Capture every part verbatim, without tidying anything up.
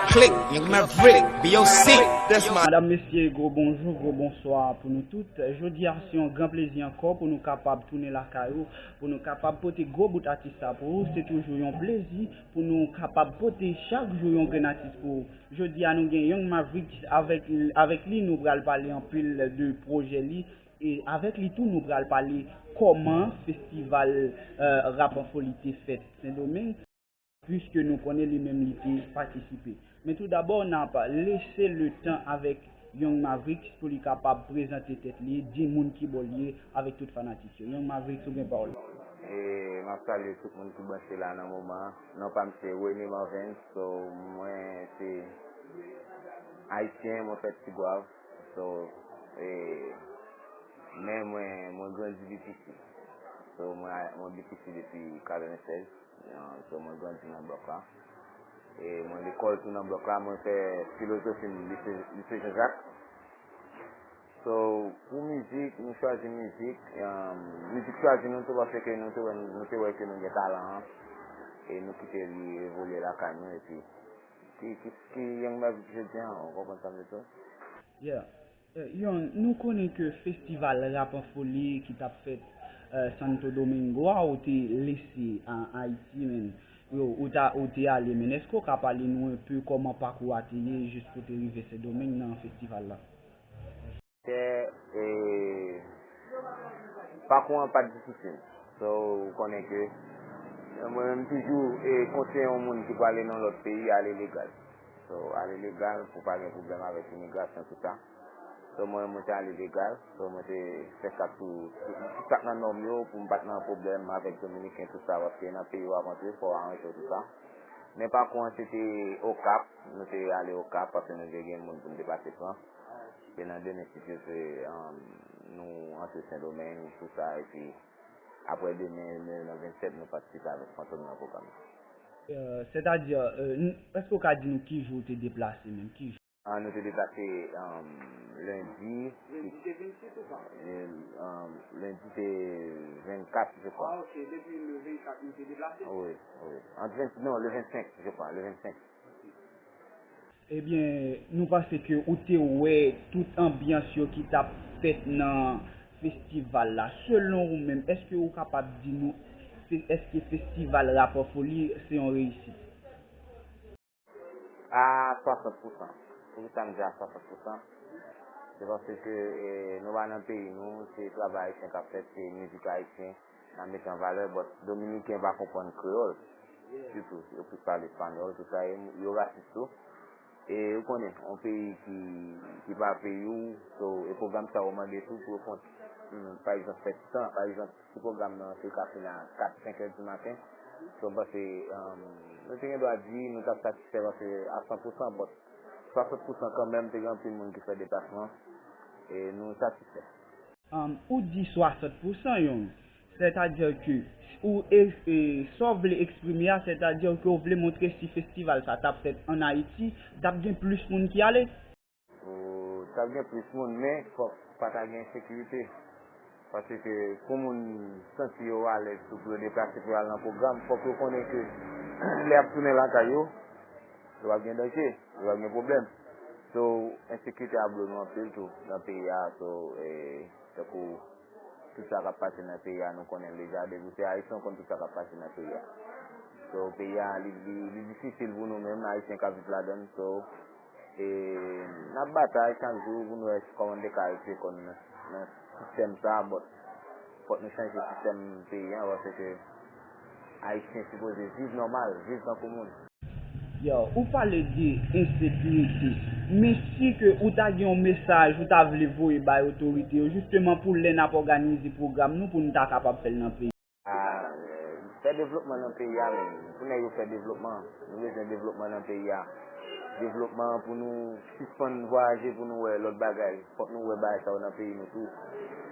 Click, Young Maverick, B O C. That's my Madanm, mesye, gwo bonjou, gwo bonswa pou nou tout. Jodi a, se yon gran plezi ankò pou nou kapab tounen lakay ou, pou nou kapab pote gwo bout atis sa pou ou. Se toujou yon plezi pou nou kapab pote chak jou yon grenn atis pou ou. Jodi a, nou gen Young Maverick avèk, avèk li, nou pral pale anpil de pwojè li. E avèk li tou, nou pral pale kòman festival euh, Rap an Foli te fèt Sendomeng, puiske nou konnen li menm li te patisipe. Men tou dabò, n ap lese le tan avèk Young Maverick pou li kapab prezante tèt li, di moun ki bò li ye avèk tout fanatik yo. Young Maverick, ou gen pawòl la. E m ap salye tout moun ki branche la nan moman an. Non pa m se Rene Marvens, so mwen se Ayisyen, mwen fèt Tigwav. So, e, men mwen, mwen grandi B T C. So, mwen, mwen B T C depi katrevennsèz. So, mwen grandi nan blòk la. E mwen lekòl tou nan blòk la. Mwen fè filozofi m lise, lise Jean Jacques. So, pou mizik, nou chwazi mizik. Um, mizik chwazi nou tou paske nou te wè, nou te wè ke nou gen talan an. E nou kite li evolye lakay nou. Epi, ki, ki, ki Young Maverick jodi an, ou konprann sa m vle di w? Yeah. Eh, Young, nou konnen ke festival Rap an Foli ki t ap fèt eh, Santo Domingo a, ou te lese an Ayiti, men yo, ou, ta, ou te ale, men èske w ka pale nou enpe kòman pakou a te ye jis pou te rive Sendomeng nan festival la? Tè, e, pakou an pa t difisil. So, ou konnen ke mwen menm toujou e konseye yon moun ki prale nan lòt peyi ale legal. So, ale legal pou pa gen pwoblèm avèk imigrasyon, tout sa. So, mwen, mwen te ale legal. So, mwen te fè sa tou, tout sa k nan nòm yo pou m pa t nan pwoblèm avèk Dominiken, tout sa, paske nan peyi w ap antre, fò w aranje w, tout sa. Men pakou an, se te Okap, nou te ale Okap, paske nou te gen moun pou n te pase pran. Se nan demen, si Dye vle, um, nou antre Sendomeng, tout sa, epi apre demen, le, le vennsèt, nou patisipe avèk Fantom nan pwogram nan. Euh, Sètadi, euh, n- èske w ka di nou ki jou w te deplase menm? Ki jou? Ah, nou te deplase um, lendi. Lendi te vennsis ou pa? Um, lendi te vennkat, je crois. Ah, ok, depi le vennkat nou te deplase? Oui, oui. Ant vennsis, non, le vennsenk, je crois, le vennsenk. Ebyen, nou panse ke ou te wè tout anbyans yo ki t ap fèt nan festival la. Selon ou menm, èske ou kapab di nou se, èske festival Rap an Foli se yon reyisit? A swasant pou san. Poukisa m di a swasant pou san? Se paske e, nou pa nan peyi nou, se travay ayisyen k ap fèt, se mizik ayisyen n ap mete an valè, but Dominiken pa konprann kreyòl ditou. Yo plis pale espanyòl, tout sa, e yo rasis tou. E ou konnen, yon peyi ki, ki pa peyi w, so, e pwogram sa yo mande tou pou yo fè, hmm, pa egzanp, fè tan, pa egzanp, si pwogram nan se ka fini a kat, senk è di maten, so, m panse, um, nou te gen dwa di, nou t ap satisfè paske a san pou san, but swasant pou san kanmenm, te gen anpil moun ki fè deplasman, e nou satisfè. Um, ou di swasant pou san, Young. Sètadi ke ou e, e, sa w vle eksprime a, sètadi ke w vle montre si festival sa t ap fèt ann Ayiti, t ap gen plis moun ki ale? Ou t ap gen plis moun, men fòk pa ta gen ensekirite. Paske pou moun santi yo alèz tou pou yo deplase pou yo al nan pwogram, fòk yo konnen ke lè y ap tounen lakay yo, yo p ap gen danje, yo p ap gen pwoblèm. So, ensekirite a blow nou anpil tou nan peyi a, so, e, tankou tout sa k ap pase nan peyi a, nou konnen l deja, depi w se Ayisyen, w konn tout sa k ap pase nan peyi a. So, peyi a, li, li, li difisil pou nou menm, Ayisyen k ap viv ladan l, so, e, n ap batay chak jou pou n wè kòman n te ka retire kò n nan, nan sistèm sa, but fòk nou chanje sistèm peyi a, paske Ayisyen sipoze viv nòmal, viv tankou moun. Yo, ou pale de ensekirite, men si ke ou ta gen yon mesaj ou ta vle voye bay otorite yo, jisteman pou lè n ap òganize pwogram nou, pou nou ta kapab fè l nan peyi. A, fè devlopman nan peyi a, men pou nèg yo fè devlopman, nou bezwen devlopman nan peyi a. Devlopman pou nou sispann vwayaje pou nou wè lòt bagay. Fòk nou wè bagay sa yo nan peyi nou tou.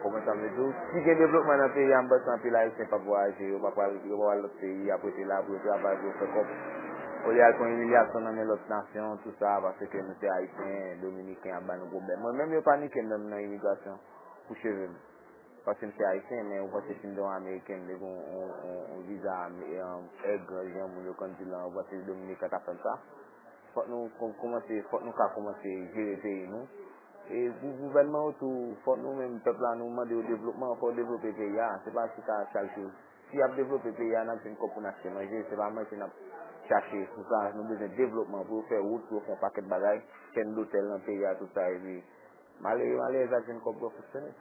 Konprann sa m vle di w? Si gen devlopman nan peyi a, m panse anpil Ayisyen p ap vwayaje, yo p ap al, yo p ap al lòt peyi, y ap rete la pou yo travay, pou yo fè kòb. Olye al pran imilyasyon nan men lòt nasyon, tou sa, paske nou se Ayisyen, Dominiken ap ba nou pwoblèm. Mwen menm, yo panike m lè m nan imigrasyon pou cheve m. Paske m se Ayisyen, men ou panse si m te yon Ameriken, m te gen yon, yon, yon, yon viza ame- èg, jan moun yo konn di l lan, ou panse Dominiken ta fè m sa? Fòk nou kò- kòmanse, fòk nou ka kòmanse jere peyi nou. E pou gouvènman yo tou, fòk nou menm, pèp la, nou mande yo devlopman, fò yo devlope peyi a. Se pa chita chak jou. Si y ap devlope peyi a, n ap jwenn kòb pou n achte manje, se pa manje n ap chache. Pou sa, nou bezwen devlopman, pou yo fè wout, pou yo fè yon pakèt bagay, fè n lotèl nan peyi a, tout sa, epi malere, malere, sa jwenn kòb pou yo fonksyone.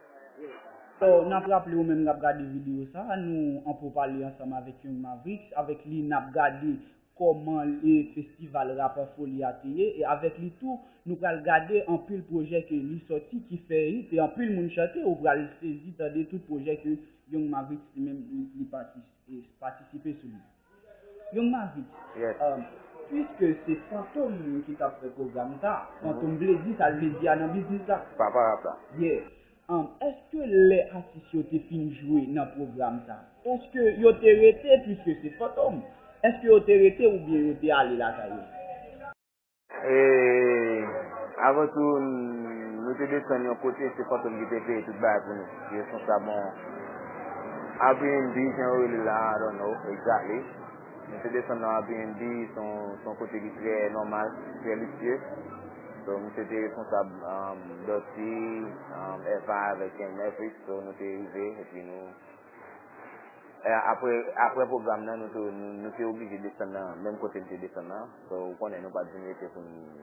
So, n ap raple ou menm k ap gade videyo sa, nou an pou pale ansanm avèk Young Mavericks. Avèk li, n ap gade kòman e festival Rap an Foli a te ye. E avèk li tou, nou pral gade anpil pwojè ke li sòti ki fè hit e anpil moun chante. Ou pral sezi tande tout pwojè ke Young Mavericks li menm li, li pati- e patisipe sou li. Young Mavericks, Yes. um, piske se Fantom ki t ap fè pwogram sa, Fantom vle di sa l vle di a nan biznis la. Papa rap la. Yeah. Um, èske lè atis yo te fin jwe nan pwogram sa, èske yo te rete piske se Fantom? Èske yo te rete oubyen yo te ale lakay yo? E avan tou, n- nou te desann yon kote, se Fantom ki te peye tout bagay pou nou. Yo son sa bon Airbnb, jan yo rele la, I don't know exactly. Nou te desann nan Airbnb, se yon se yon kote ki trè nòmal, trè liksye. So, misye te responsab um, Dutty, um, Eva avèk Young Mavericks. So, nou te rive, epi nou. E apre, apre pwogram nan, nou te, nou, nou te oblije desann nan menm kote n te desann nan. So, ou konnen nou pa t vin rete pou n,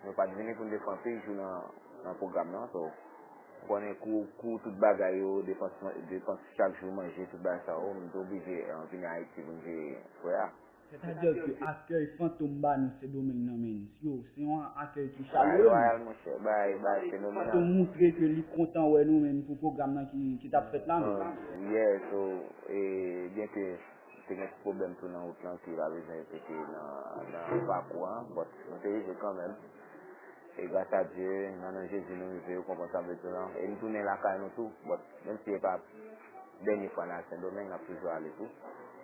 nou pa t vini pou n te fè anpil jou nan, nan pwogram nan. So, ou konnen kou, kou tout bagay yo, depans, depans chak jou, manje, tout bagay sa yo, nou te oblije eh, vini Ayiti pou n jere frè a. Sètadi ke akèy Fantom ba nou Sendomeng nan, men yo, se yon akèy ki chalere. Royal, monchè, bay, bay, Sendomeng. Fantom moutre ke li kontan wè nou menm pou pwogram nan ki, ki t ap fèt la, men. Yeah, so, e, byenke te gen ti pwoblèm tou nan wout lan ki pa bezwen repete nan, nan pakou an, but nou te rive kanmenm. E gras a Dye, nan non Jezi nou rive, ou konprann sa m vle di w lan. E n tounen lakay nou tou, but menm si e pa dènye fwa n al Sendomeng, n ap toujou ale tou.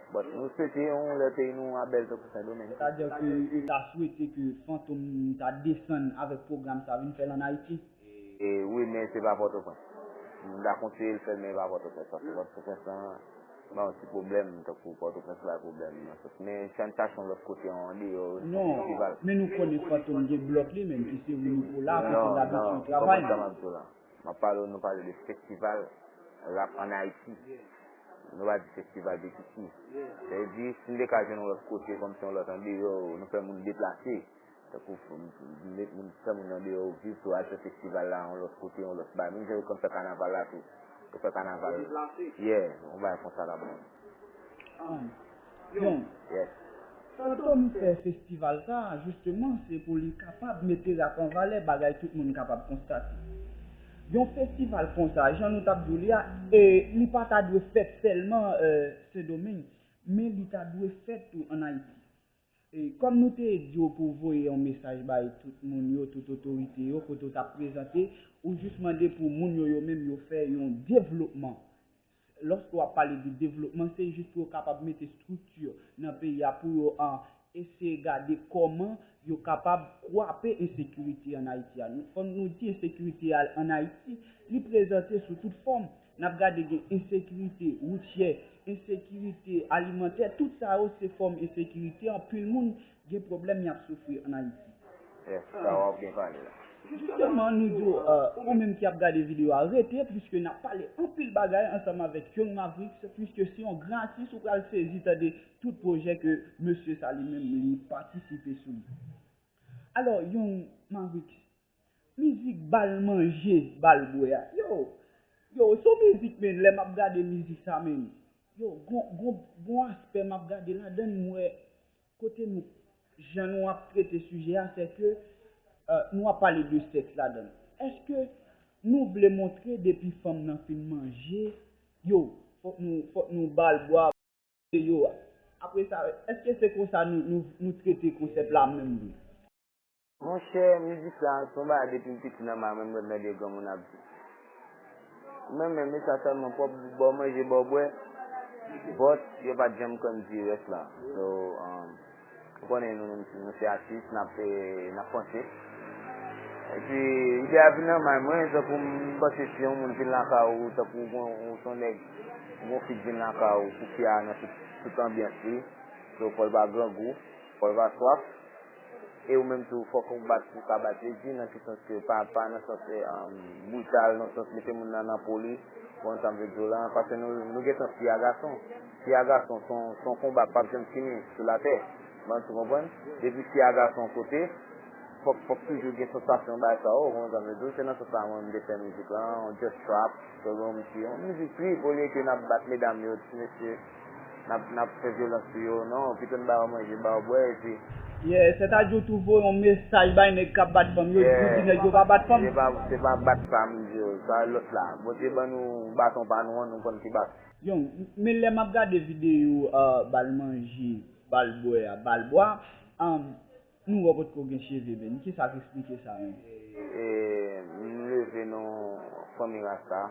But nou swete yon lè peyi nou a bèl tankou Sendomeng. Sètadi ke ou ta swete ke Fantom ta desann avèk pwogram sa vin fè l ann Ayiti? E wi, men se pa Pòtoprens. M ta konseye l fè l, men e pa Pòtoprens. Paske Pòtoprens lan ba yon ti pwoblèm, tankou Pòtoprens bay pwoblèm nan sans. Men chan chache yon lòt kote an deyò, yon festival. Men nou konnen Fantom gen blòk li menm, ki se Rue Nicolas, kote l abitye travay. M ap pale, nou pale de festival rap ann Ayiti. Nou pa di festival de Kiki. Sa vle di, si n te ka jwenn yon lòt kote, kòmsi yon lòt andeyò, nou fè moun deplase. Tankou f- m- met moun, fè moun andeyò viv tou, al fè festival la yon lòt kote, yon lòt bay. Menm jan yo konn fè kanaval la tou. Yo fè kanaval. Yeah, yon bay konsa la bon. Yon. Yes. Fantom fè festival sa, jisteman, se pou li kapab mete rap an valè, bagay tout moun kapab konstate. Yon festival konsa, jan nou t ap di w li a, e li pa ta dwe fèt sèlman Sendomeng, men li ta dwe fèt tou ann Ayiti. E kòm nou te di w pou w voye yon mesaj bay tout moun yo, tout otorite yo, kote w t ap prezante, ou jis mande pou moun yo, yo menm, yo fè yon devlopman. Lòske w ap pale de devlopman, se jis pou yo kapab mete estrikti nan peyi a, pou yo an eseye gade kòman yo kapab kwape ensekirite ann Ayiti a. Fò nou di ensekirite a ann Ayiti, li prezante sou tout fòm. N ap gade gen ensekirite woutyè, ensekirite alimantè, tout sa yo se fòm ensekirite. Anpil moun gen pwoblèm y ap soufri ann Ayiti. Yes, sa w ap byen pale la. Jisteman, nou di w, ou menm ki ap gade videyo a, rete, piske n ap pale anpil bagay ansanm avèk Young Mavericks, piske se yon gran atis, ou pral sezi tande tout pwojè ke mesye sa li menm li patisipe sou li. Alò, Young Mavericks, mizik ba l manje, ba l bwè a. Yo, yo, se yon mizik, men, lè m ap gade mizik sa, men, yo, gon, gon, gon aspè m ap gade ladan l, m wè kote nou, jan nou ap trete sijè a, se ke nou ap pale de sèks ladan l. Èske nou vle montre depi fanm nan fin manje, yo, fòk nou, fòk nou ba l bwè a, yo a? Apre sa, èske se konsa nou, nou, nou trete konsèp la menm vre? Monchè, mizik la, se yon bagay depi m piti nan may mwen, m ret tande granmoun ap di. Mwen menm, e sa sèlman pwòp ba w manje, ba w bwè, but yo pa t janm konn di rès la. So, um, ou konnen nou menm, nou se atis, n ap, eh, n ap panse. Epi, ide a vin nan may mwen, tankou m panse si yon moun vin lakay ou, tankou ou gon, ou se yon nèg, ou gon fi k vin lakay ou, pou fi a nan tout, tout anbyans li, so fò l pa grangou, fò l pa swaf. E ou menm tou, fòk ou bat pou w ka bat. Li di nan ki sans ke, pa, pa nan sans, eh, um, brital, nan sans mete moun nan nan polis, ou konprann sa m vle di w la, paske nou, nou gen tan fi a gason. Fi a gason, se yon, se yon konba k p ap janm fini sou latè. Mwen, ou konprann? Depi fi a gason kote, fòk, fòk toujou gen sansasyon bay sa, ou konprann sa m vle di w? Se nan sans sa mwen, m te fè mizik lan, just trap, so, yon mizik, yon mizik trip, olye ke n ap bat medam yo, ti mesye. N ap, n ap fè vyolans sou yo, non, pito n ba yo manje, ba yo bwè, epi Yeah, sètadi ou tou voye yon mesaj bay nèg k ap bat fanm yo, ou di nèg yo pa bat fanm. Se pa, se pa bat fanm yo, sa lòt la. Bondye ban nou baton pa nou an, nou konn ki baton. Yon, men lè m ap gade videyo, ah, ba l manje, ba l bwè a, ba l bwè a, ah, nou wè potko gen cheve, men kisa k eksplike sa menm? E, m leve nan fanmi rasta.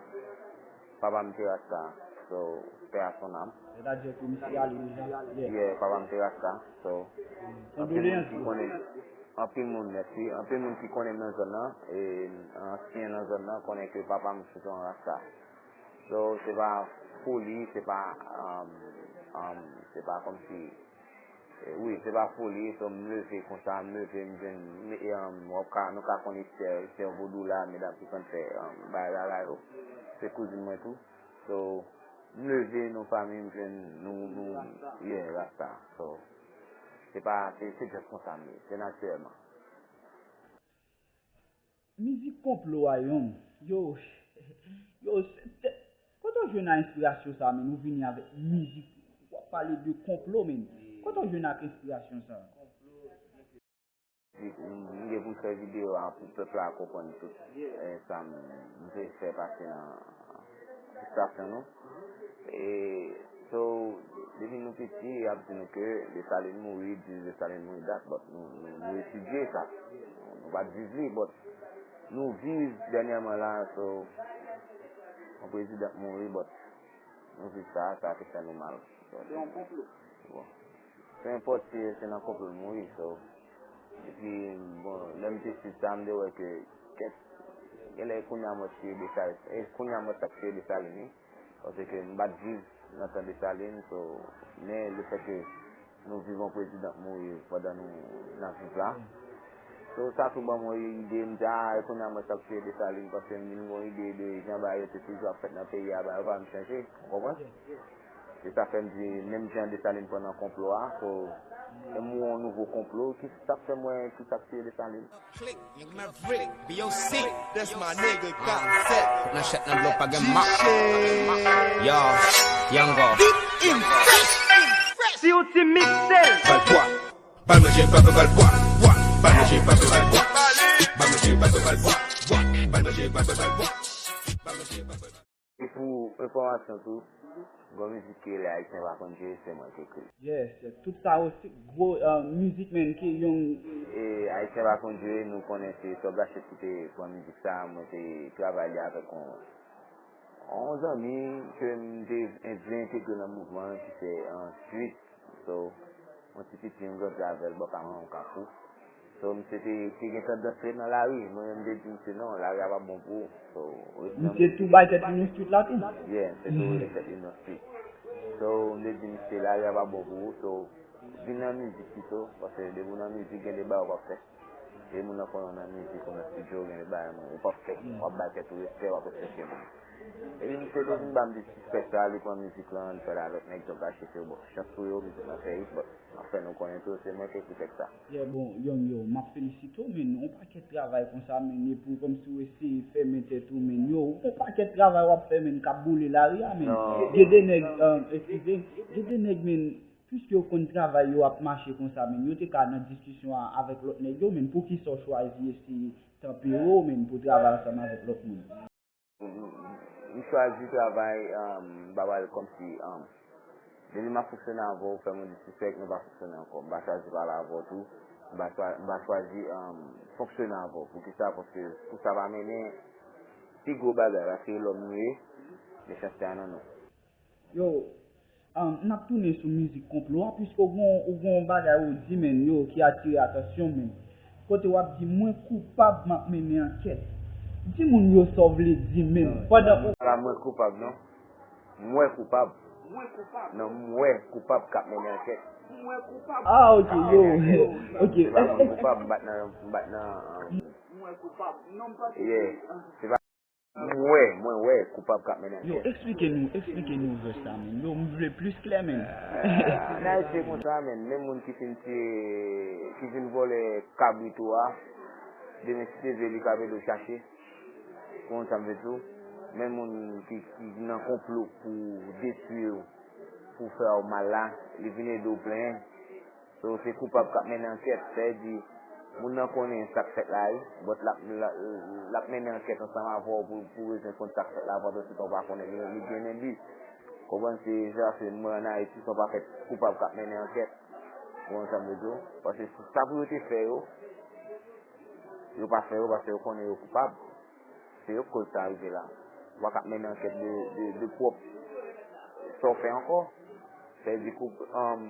Papa m te rasta, so, paix à son âme. Sètadi ke misye ale deja. Yeah. Yeah, papa m te rasta, so, anpil moun ki konnen, anpil moun, mèsi, anpil moun ki konnen m nan zòn nan, e ansyen nan zòn nan, konnen ke papa m se te yon rasta. So, se pa foli, se pa, um, um, se pa kòmsi E, wi, se pa foli, so m leve konsa, m leve, m jwenn, m, e, um, w ap ka, nou ka konn Esther, Esther Vodou la, medam ki konn fè, um, bagay la, la yo. Se kouzin mwen tou. So, m leve, nou fanmi, m jwenn, nou, nou, yeah, rasta. So, se pa, se, se just konsa m ye, se natirèlman. Mizik konplo a, Young. Yo, yo, se te, kote w jwenn a enspirasyon sa, men ou vini avèk mizik, w ap pale de konplo, men kote w jwenn ak enspirasyon sa? M gen pou fè videyo a pou pèp la konprann tout, eh, sa m, m te fè pase nan estasyon nou. E, so, depi nou piti, y ap di nou ke Desalin mouri, dis Desalin mouri dat, but nou, nou, nou etidye sa. Nou pa t viv li, but nou viv dènyèman la, so, yon prezidan k mouri, but nou viv sa, sa te fè nou mal. Se yon konplo. Bon. Peu importe si se nan konplo l mouri, so. Epi, bon, lè m te swiv sa, m te wè ke, kèt, genlè kounye a m wè se Desalin, e kounye a m wè sa k se Desalin, wi. Paske m pa t viv nan tan Desalin, so, men lefètke nou viv yon prezidan k mouri pandan nou, n ap viv la. So, sa tou ban mwen ide, m di, a, e kounye a m wè sa k se Desalin, paske m vin gen yon ide de jan bagay yo te toujou ap fèt nan peyi a, bagay yo pa menm chanje, ou konprann? Se sa fè m di, menm jan Desalin pran nan konplo a, so, e m wè yon nouvo konplo, ki sa k fè m wè ki sa k tiye Desalin. Click, Maverick, B O C, that's my nigga, Cotton Set. Nan chèt nan dlo pa gen map. Yo, Yango. Si w ti mikse. Bal pwa, bal manje, bal, bal, bal pwa, pwa, bal manje, bal, bal, bal pwa, bal manje, bal, bal, bal pwa, pwa, bal manje, bal, bal, bal pwa, bal manje, bal, bal, bal. E pou enfòmasyon tou, gon mizik ki rele Ayisyen pa konn jwe, se mwen ki ekri l. Yes, tout sa yo se gwo, eh, mizik, men, ki yon E Ayisyen pa konn jwe, nou konnen se Tòg Gache ki te pran mizik sa, mwen te travay li avèk yon, yon zanmi ke m te en-, vle entegre nan mouvman an, ki se, eh, Street. So, yon ti piti m grandi avè l bò Kamaran Kafou. So, misye te, te gen tandans ret nan lari. Mwen menm, m te di misye, "Non, lari a pa bon pou ou." So, ret nan Misye tou bay tèt li nan street la tou? Yeah, misye tou ret tèt li nan street. So, m te di misye, "Lari a pa bon pou ou." So, vin nan mizik pito, paske depi w nan mizik, gen de bagay w p ap fè. E moun nan konnen w nan mizik, ou nan estidyo, gen de bagay ou p ap fè. W ap bay tèt ou respè, w ap respekte moun. Epi misye tou vin ban m disrespect sa, li pran mizik lan, li fè l avèk nèg Tòg Gache, se bon, chans pou yo, mizik lan fè hit, but m ap fè nou konnen tou, se mwen ki ekri tèks sa. Yeah, bon, Young, yo, m ap felisite w, men, yon pakèt travay konsa, men, epi w kòmsi w eseye fèmen tèt ou, men, yo, yon pakèt travay w ap fè, men, k ap boule lari a, men. Non. Gen de nèg, eh, eskize, gen de nèg, men, piske yo konn travay yo ap mache konsa, men, yo te ka nan diskisyon a, avèk lòt nèg yo, men, poukisa w chwazi eseye tanpere w, men, pou travay ansanm avèk lòt moun? M, m, m chwazi travay, um, m pa pral kòmsi, um, depi m ap fonksyone avè w, fè m yon disrespect, nou pa fonksyone ankò. M pa chwazi pale avè w tou. M pa chwa-, m pa chwazi, um, fonksyone avè w. Poukisa? Paske pou sa pa mennen pi gwo bagay, paske lòm nou ye, mechanste a nan nou. Yo, ah, n ap tounen sou mizik konplo a, piske w gon, w gon bagay ou di, men, yo, ki atire atansyon, men. Kote w ap di, "Mwen koupab, m ap mennen ankèt." Di moun yo sa w vle di, men. Non, pandan non, ou pa mwen koupab, non. M wè koupab. Non, m wè koupab k ap mennen ankèt. Ah, ok, yo. Ok. Se pa mwen koupab, m bat nan, m bat nan, um, yeah. Se pa, m wè, mwen wè koupab k ap mennen ankèt. Yo, eksplike nou, eksplike nou vès la, men. Yo, m vle plis klè, men. Ah, nan se konsa, men. Menm moun ki fin tiye, ki fin vòlè kabrit ou a, demen si Dye vle, li ka vle chache. Ou konn sa m vle di w? Menm moun ki, ki nan konplo pou detwi w, pou fè w mal la, li vin ede w plenyen. So, se koupab k ap mennen ankèt. Sa vle di, moun nan konnen sa k fèt la, wi, but l ap, l ap, l ap mennen ankèt ansanm avè w pou, pou bezwen konn sa k fèt la, pandan se tan w pa konnen, li, li byen enbi. Konprann, se jan se mwen ann Ayiti, se yon pakèt koupab k ap mennen ankèt. Ou konn sa m vle di w? Paske sa pou yo te fè yo, yo pa fè yo paske yo konnen yo koupab. Se yo k koz sa rive la. Ou pa ka ap mennen ankèt de, de, de pwòp sa w fè ankò. Sa vle di kou, um,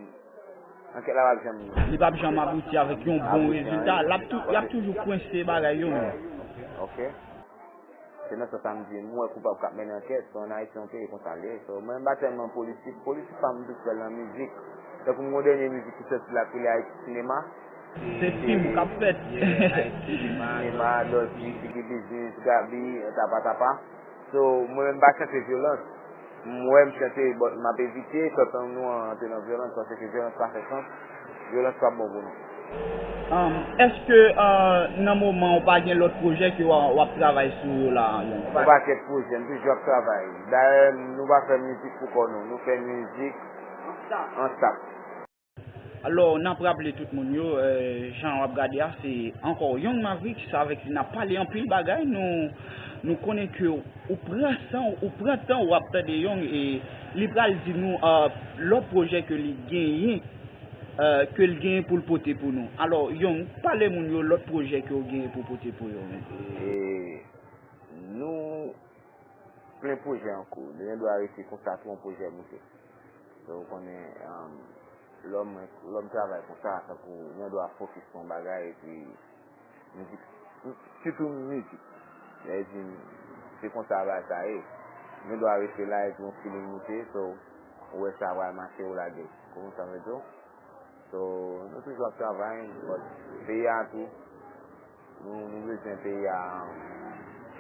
ankèt la p ap janm, li p ap janm abouti avèk yon bon rezilta. L ap tou, y ap toujou kwense bagay yo menm. Ok. Se nan sans sa m di, m wè koupab k ap mennen ankèt, so ann Ayiti, yon peyi konsa l ye. So, mwen, m pa tèlman politik. Politik pa m plis fè l nan mizik. Tankou m gon dènye mizik ki sòti la, ki rele Ayiti Sinema. Se fim k ap fèt. Sinema, Dòti, Tiki Biznis, Gaby, Tapa Tapa. So, mwen menm m pa chante vyolans. M wè m chante, but m ap evite pèp nou an antre nan vyolans, paske vyolans pa fè sans, vyolans pa bon pou nou. Um, èske, uh, nan moman ou pa gen lòt pwojè ke w a, w ap travay sou yo la, Young? Yon pakèt pwojè, m toujou ap travay. Dayè, nou pa fè mizik pou kò nou, nou fè mizik an staff. Alò, n ap raple tout moun yo, eh, jan w ap gade a, se ankò Young Mavericks avèk li n ap pale anpil bagay. Nou, nou konnen ke ou pran san, ou pran tan w ap tande Young e li pral di nou, ah, lòt pwojè ke li genyen, eh, ke l genyen pou l pote pou nou. Alò, Young, pale moun yo lòt pwojè ke w genyen pou pote pou yo menm. E nou plen pwojè an kou. Nou gen dwa rete konsa, tou yon pwojè moute. So, ou konnen, um, lè w, lè w travay konsa, tankou ou gen dwa fokis sou yon bagay, epi mizik, sitou mizik. Sa vle di, se konsa bagay sa ye. Ou gen dwa rete la, epi yon feeling moute, so, ou wè sa pral mache, ou lage. Ou konprann sa m vle di w? So, nou toujou ap travay, but peyi a tou, nou, nou bezwen peyi a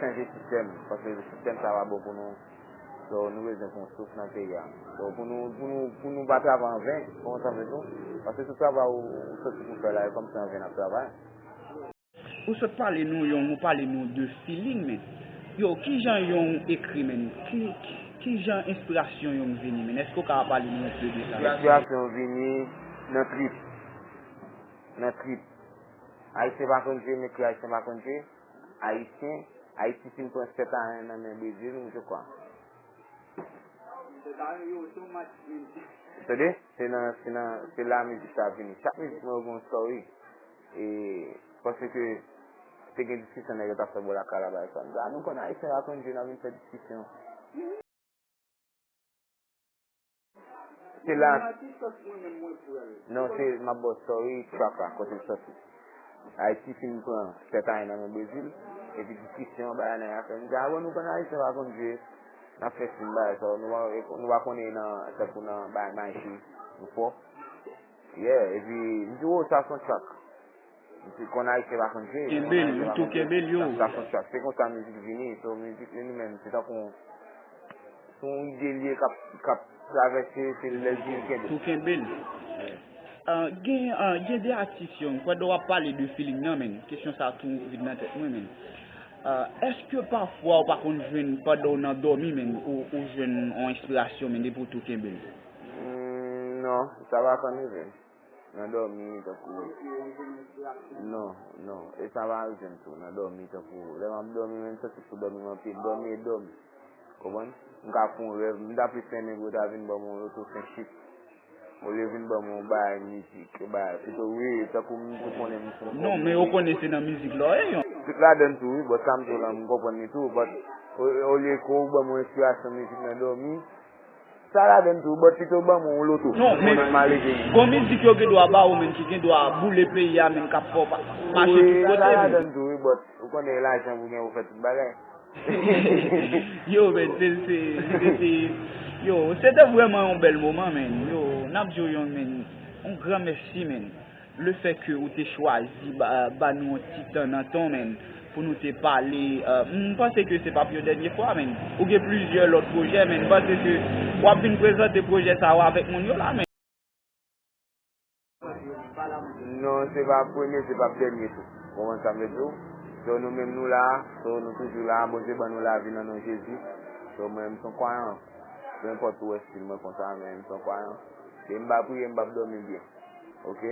chanje sistèm, paske sistèm sa pa bon pou nou. So, nou bezwen pran souf nan peyi a. So, pou nou, pou nou, pou nou pa travay anven, ou konprann sa m vle di w? Paske tout travay ou, ou soti pou fè la, e kòmsi anven n ap travay. Ou sot pale nou Young, ou pale nou de feeling, men. Yo, kijan Young ekri, men? Ki, ki, kijan enspirasyon Young vini, men? Èske w ka pale nou yon pè de sa? Enspirasyon vini nan trip. Nan trip. Ayisyen pa konn jwe, m ekri Ayisyen pa konn jwe. Ayisyen, Ayiti fin pran sèt a en nan men Brezil, m je kwa. Tande? Se nan, se nan, se la mizik sa vini. Chak mizik mwen yo gen yon story. E, paske te gen diskisyon nèg yo t ap fè bò lakay la, bagay sa. M di, "A, nou konn Ayisyen pa konn jwe, n ap vin fè diskisyon." Se la. Non, se m ap ba w story track la, kote l soti. Ayiti fin pran sèt a en nan men Brezil, epi diskisyon, bagay nèg yo fè. M di, "A, bon, nou konn Ayisyen pa konn jwe, n ap fè fim, bagay sa, nou pa, nou pa konnen nan, tankou nan bagay maji, nou fò." Yeah, epi, m di, "Oh, sa se yon track." M di, "Konn Ayisyen pa konn jwe." Kenbe l, nou tou kenbe l, yo. Sa se yon track. Se konsa mizik vini, so mizik li menm, se tankou, se yon ide li ye k ap, k ap travèse, se lè l vini kenbe l. Tou kenbe l. Ah, gen, ah, gen de atis yo, pandan w ap pale de feeling nan, men, kesyon sa tou vin nan tèt mwen, men. Ah, èske pafwa ou pa konn jwenn pandan w nan dòmi, men, ou, ou jwenn yon enspirasyon, men, depi w tou kenbe l? Mm, non, sa pa konn rive. Nan dòmi, tankou. Non, non, e sa pa rive m tou, nan dòmi, tankou. Lè m ap dòmi, men, m santi pou dòmi, m anpil dòmi e dòmi. Konprann? M ka fè yon rèv, m ta plis renmen pou yo ta vin ban m yon loto senk chif. Olye vin ban m yon bagay mizik, yon bagay pito, wi, tankou m tou konnen m sou. Non, men yo konnen se nan mizik la w ye, yo. Tout ladann tou, wi, but sa m di w la, m konprann li tou, but o-, olye ke w ban m yon enspirasyon mizik nan dòmi, sa ladann tou, but pito ban m yon loto. Non, men gon mizik yo gen dwa ba ou, men ki gen dwa boule peyi a, men k ap fè w pa-, mache tout kote, men. Wi, sa ladann tou, wi, but ou konnen lajan pou gen pou fè tout bagay. Yo, men, se, se, se, se, yo, se te vrèman yon bèl moman, men. Yo, n ap di w yon, men, Yon gran mèsi, menn. Lefètke ou te chwazi ba, ba nou yon ti tan nan tan w, menn, pou nou te pale, euh, m panse ke se p ap yon dènye fwa, menn. Ou gen plizyè lòt pwojè, menn. M panse ke w ap vin prezante pwojè sa yo avèk moun yo la, menn. Non, se pa premye, se p ap dènye tou. Ou konprann sa m vle di w? So, nou menm nou la, so, nou toujou la, Bondye ban nou lavi nan non Jezi. So, mwen menm, m se yon kwayan. Peu importe ou wè stil mwen konsa, men m se yon kwayan. Si m pa priye, m p ap dòmi byen. Oke?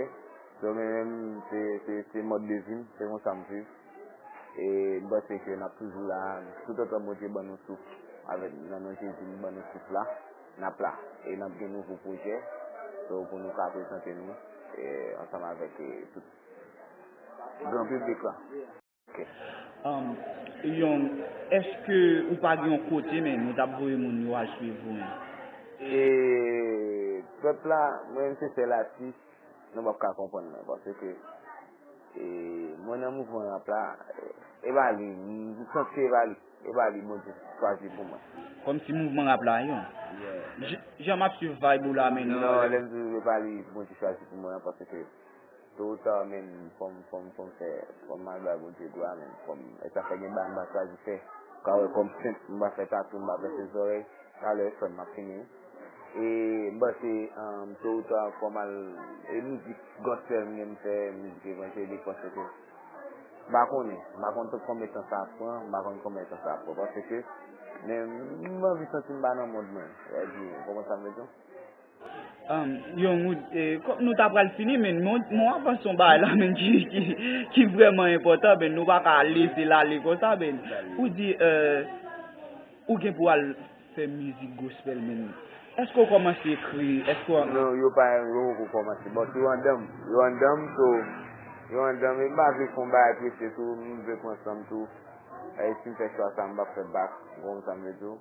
So, mwen menm, se, se, se mòd de vi m, se konsa m viv. E m panse ke n ap toujou la, toutotan Bondye ban nou souf, avèk nan non Jezi, li ban nou souf la, n ap la. E n ap gen nouvo pwojè, so, pou nou ka prezante nou, e, ansanm avèk, e, tout gran piblik la. Um, Young, èske ou pa gen yon kote, menn, ou t ap voye moun yo al swiv ou, menn? E pèp la, mwen menm se sèl atis, nou p ap ka konprann mwen, paske, e, mwen nan mouvman rap la, e, e pa li, m santi se pa li, e pa li Bondye chwazi pou mwen. Kòmsi mouvman rap la, Young. Jan m ap swiv vibe ou la, menn. Non, lè m di w, e pa li Bondye chwazi pou mwen, paske Tôt ou tard, menn, fò m, fò m, fò m fè, fò m al bay Bondye glwa, menn. Fò m, e sa fè gen bagay m pa chwazi fè. Ou ka wè kò m senp, m pa fè tatou, m pa pèse zòrèy. Talè frè m, m ap fini wi. E m panse, um, tôt ou tard, fò m al, e mizik gospel m gen m fè, mizik evanjelik, paske m pa konnen, m pa konn tout konbyen tan sa ap pran, m pa konn konbyen tan sa ap pran, paske, men m anvi santi m pa nan mond mwen, sa vle di, ou konprann sa m vle di w? Young, nou ta pral fini, men mwen avans yon bagay la, men ki, ki, ki vrèman enpòtan, men nou pa ka lese l ale konsa, men ou di, euh, ou gen pou al fè mizik gospel, men èske w kòmanse ekri, èske w... Non, yo pa, yo poko kòmanse. Bon, yo anndan m, yo anndan m, so, yo anndan m, e m pa vle fè yon bagay prese tou, m vle pran san m tou. E si m fè chwa sa, m p ap fè bak, ou konprann sa m vle di w?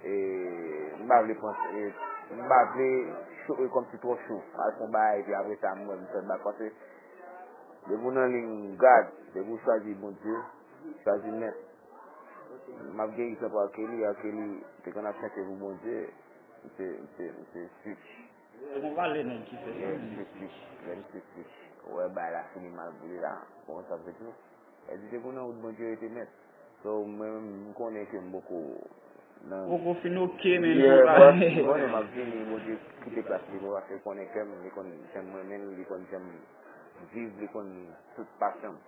E m pa vle panse, e m pa vle cho, e kòmsi twò cho. Al fè yon bagay epi apre sa m wè m fè bak. Paske depi w nan liy God, depi w chwazi Bondye, chwazi Mèt. M ap gen egzanp R. Kelly, R. Kelly te konn ap chante pou Bondye, misye, misye, misye switch. Se yon valè nèg ki fè sa. Yeah, misye switch, lè misye switch. Ou wè bagay la fini mal pou li la, ou konprann sa m vle di w? Èske te pou nan wout Bondye rete mèt? So, mwen menm, m konnen ke m poko nan... Poko fin oke, men... Yeah, but m konnen m ap vini, Bondye kite plas li pou m, paske l konnen kè m, li konn jan m renmen l, li konn jan m viv, li konn tout pasyon m.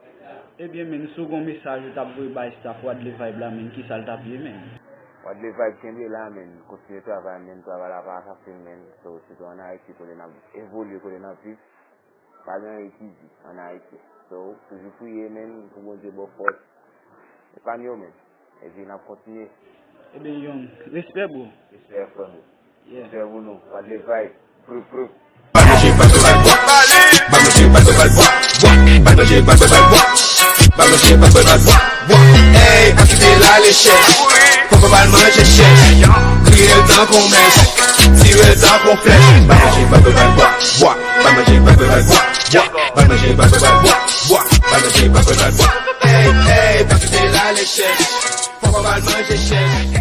Ebyen, men, si w gen yon mesaj ou t ap voye bay staff Wadley Vibe la, men, kisa l t ap ye, men? Wadley Vibe, kenbe la, men, kontinye travay, men, travay la pa fasil, men, so, sitou ann Ayiti, kote n ap evolye, kote n ap viv. Pa gen anyen ki di ann Ayiti. So, toujou priye, menn, pou Bondye ba w fòs. Epanye w, menn. Epi n ap kontinye. Ebyen, Young, respè, bro. Respè, frè m. Yeah. Respè pou nou. Wadley Vibe. Prup, prup. Ba manje, ba bwè, ba bwè. Ba manje, ba bwè, ba bwè. Ba manje, ba bwè, ba bwè. Ba manje, ba bwè, ba bwè. Ey, pa kite l ale chèch. Fò pa ba l manje chèch. Kriye l tankou mèch. Tire l tankou flèch. Ba manje, ba bwè, ba bwè. Bwa, ba manje, ba bwè, ba bwè. Bwa, ba manje, ba bwè, ba bwè. Bwa, ba manje, ba bwè, ba bwè. Ey, ey, pa kite l ale chèch. Fò pa ba l manje chèch.